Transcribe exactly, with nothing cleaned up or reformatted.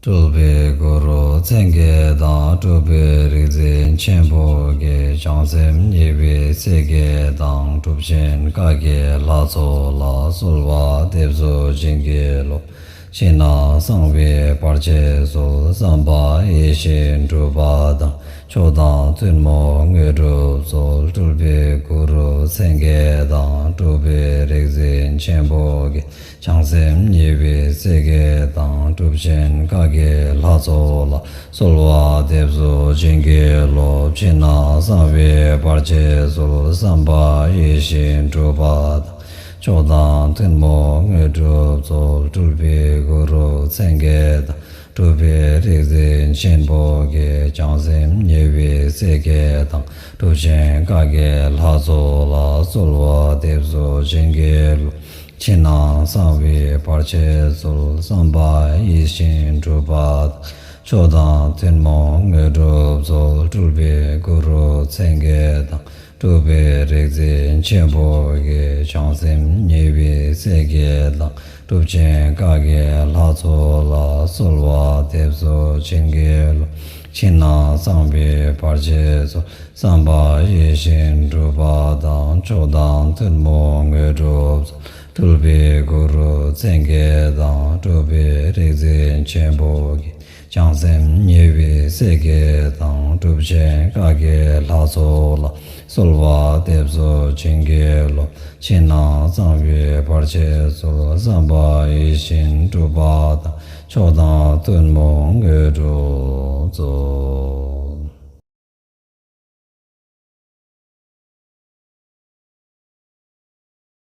སྤྲུལ་པའི་གུ་རུ་མཚན་བརྒྱད་དང་། སྤྲུལ་པའི་རིག་འཛིན་ཆེན་པོ་བརྒྱད། བྱང་སེམས་ཉེ་བའི་སྲས་བརྒྱད་དང་། གྲུབ་ཆེན་བཀའ་བརྒྱད་ལྷ་ཚོགས་ལ། གསོལ་བ་འདེབས་སོ་བྱིན་གྱིས་རློབས། ཕྱི་ནང་གསང་བའི་བར་ཆད་སོལ། བསམ་པ་ཡིད་བཞིན་འགྲུབ་པ་དང་། མཆོག་དང་ཐུན་མོང་དངོས་གྲུབ་སྩོལ། སྤྲུལ་པའི་གུ་རུ་མཚན་བརྒྱད་དང་། སྤྲུལ་པའི་རིག་འཛིན་ཆེན་པོ་བརྒྱད། བྱང་སེམས་ཉེ་བའི་སྲས་བརྒྱད་དང་། གྲུབ་ཆེན་བཀའ་བརྒྱད་ལྷ་ཚོགས་ལ། གསོལ་བ་འདེབས་སོ་བྱིན་གྱིས་རློབས། ཕྱི་ནང་གསང་བའི་བར་ཆད་སོལ། བསམ་པ་ཡིད་བཞིན་འགྲུབ་པ་དང་། མཆོག་དང་ཐུན་མོང་དངོས་གྲུབ་སྩོལ། སྤྲུལ་པའི་གུ་རུ་མཚན་བརྒྱད་དང་། སྤྲུལ་པའི་རིག་འཛིན་ཆེན་པོ་བརྒྱད། བྱང་སེམས་ཉེ་བའི་སྲས་བརྒྱད་དང་། གྲུབ་ཆེན་བཀའ་བརྒྱད་ལྷ་ཚོགས་ལ། གསོལ་བ་འདེབས་སོ་བྱིན་གྱིས་རློབས། ཕྱི་ནང་གསང་བའི་བར་ཆད་སོལ། བསམ་པ་ཡིད་བཞིན་འགྲུབ་པ་དང་། མཆོག་དང་ཐུན་མོང་དངོས་གྲུབ་སྩོལ། སྤྲུལ་པའི་གུ་རུ་མཚན་བརྒྱད་དང་། སྤྲུལ་པའི་རིག་འཛིན་ཆེན་པོ་བརྒྱད། བྱང་སེམས་ཉེ་བའི་སྲས་བརྒྱད་དང་། གྲུབ་ཆེན་བཀའ་བརྒྱད་ལྷ་ཚོགས་ལ། གསོལ་བ་འདེབས་སོ་བྱིན་གྱིས་རློབས། ཕྱི་ནང་གསང་བའི་བར་ཆད་སོལ། བསམ་པ་ཡིད་བཞིན་འགྲུབ་པ་དང་། མཆོག་དང་ཐུན་མོང་དངོས་གྲུབ་སྩོལ། སྤྲུལ་པའི་གུ་རུ་མཚན་བརྒྱད་དང་། སྤྲུལ་པའི་རིག་འཛིན་ཆེན་པོ་བརྒྱད། བྱང་སེམས་ཉེ་བའི་སྲས་བརྒྱད་དང་། གྲུབ་ཆེན་བཀའ་བརྒྱད་ལྷ་ཚོགས་ལ། གསོལ་བ་འདེབས་སོ་བྱིན་གྱིས་རློབས། ཕྱི་ནང་གསང་བའི་བར་ཆད་སོལ། བསམ་པ་ཡིད་བཞིན་འགྲུབ་པ་དང་། མཆོག་དང་ཐུན་མོང་དངོས་གྲུབ་སྩོལ།